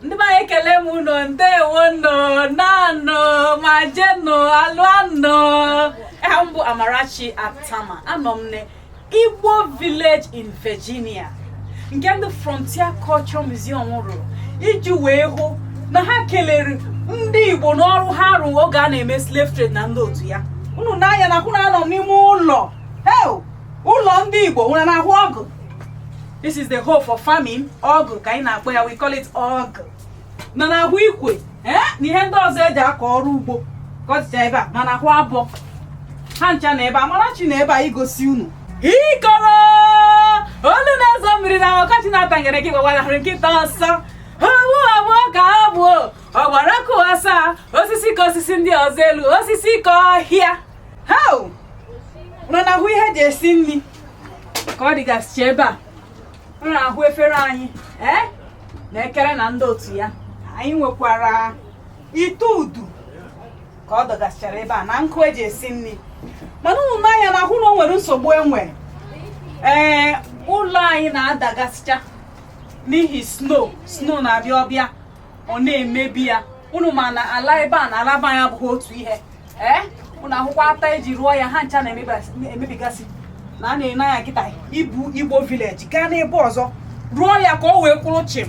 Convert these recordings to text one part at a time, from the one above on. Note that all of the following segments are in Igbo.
Ndị be anyị, ekele m unu. Ndewonụ, nanụ majenụ alụanụ. Aha m bụ Amarachi Atama. Anọ m na Igbo Village in Virginia, nke ndị Frontier Culture Museum rụrụ iji wee hụ na ha kelere ndị Igbo n'ọrụ ha rụrụ oge a na-eme slave trade na ndị otu ya. Unu n'anya na hụ na anọ m n'ime ụlọ ụlọ ndị Igbo. Unu na-ahụ ọgụ. This is the hoe for farming. Ọgụ ka anyị na-akpọ ya, we call it ọgụ. Nọ na-ahụ ikwe na ihe ndị ọzọ eji akọ ọrụ ugbo ka ọ dịcha ebe a. Ma na-ahụ abọ ha ncha na ebe Amarachi na ebe a igosi unu. Ikoro olu na-ezo mmiri na ọkọchị na-atanyere gị gbawarahụrụ nkịta ọsọ. Owu abụọ ka ọ bụ ọgbara kụ asaa osisi ka osisi ndị ọzọ elu osisi ka ọhịa. How unu na-ahụ ihe eji esi nri ka ọ dịgasịcha ebe a. Unu na-ahụ efere anyị na ekere na ndị otu ya. Anyị nwekwara ite udu ka ọ dọgasịchara ebe a na nkụ eji esi nri. Mana unu n'anya na ahụ na o nwere nsogbu enwe. Ee, ụlọ anyị na-adagasịcha n'ihi snow. Snow na-abịa ọbịa, ọ na-emebi ya. Unu ma na ala ebe a na ala be anyị abụghị otu ihe. Ee, unu ahụkwa ata eji rụọ ya, ha ncha na-emebigasị. Na a na-ene anya kịta ibu Igbo Village gaa n'ebe ọzọ rụọ ya ka ọ wee kwụrụ chịm.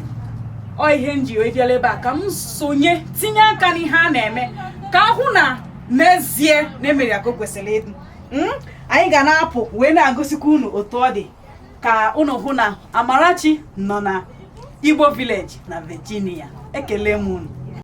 Ọ ihe m ji wee bịala ebe a ka m sonye tinye aka n'ihe a na-eme, ka ahụ na n'ezie na emere ya ka o kwesịrị ịdị. Anyị ga na-apụ wee na-agosikwa unu otu ọ dị, ka unu hụ na Amarachi nọ na Igbo Village na Virginia. Ekele m unu.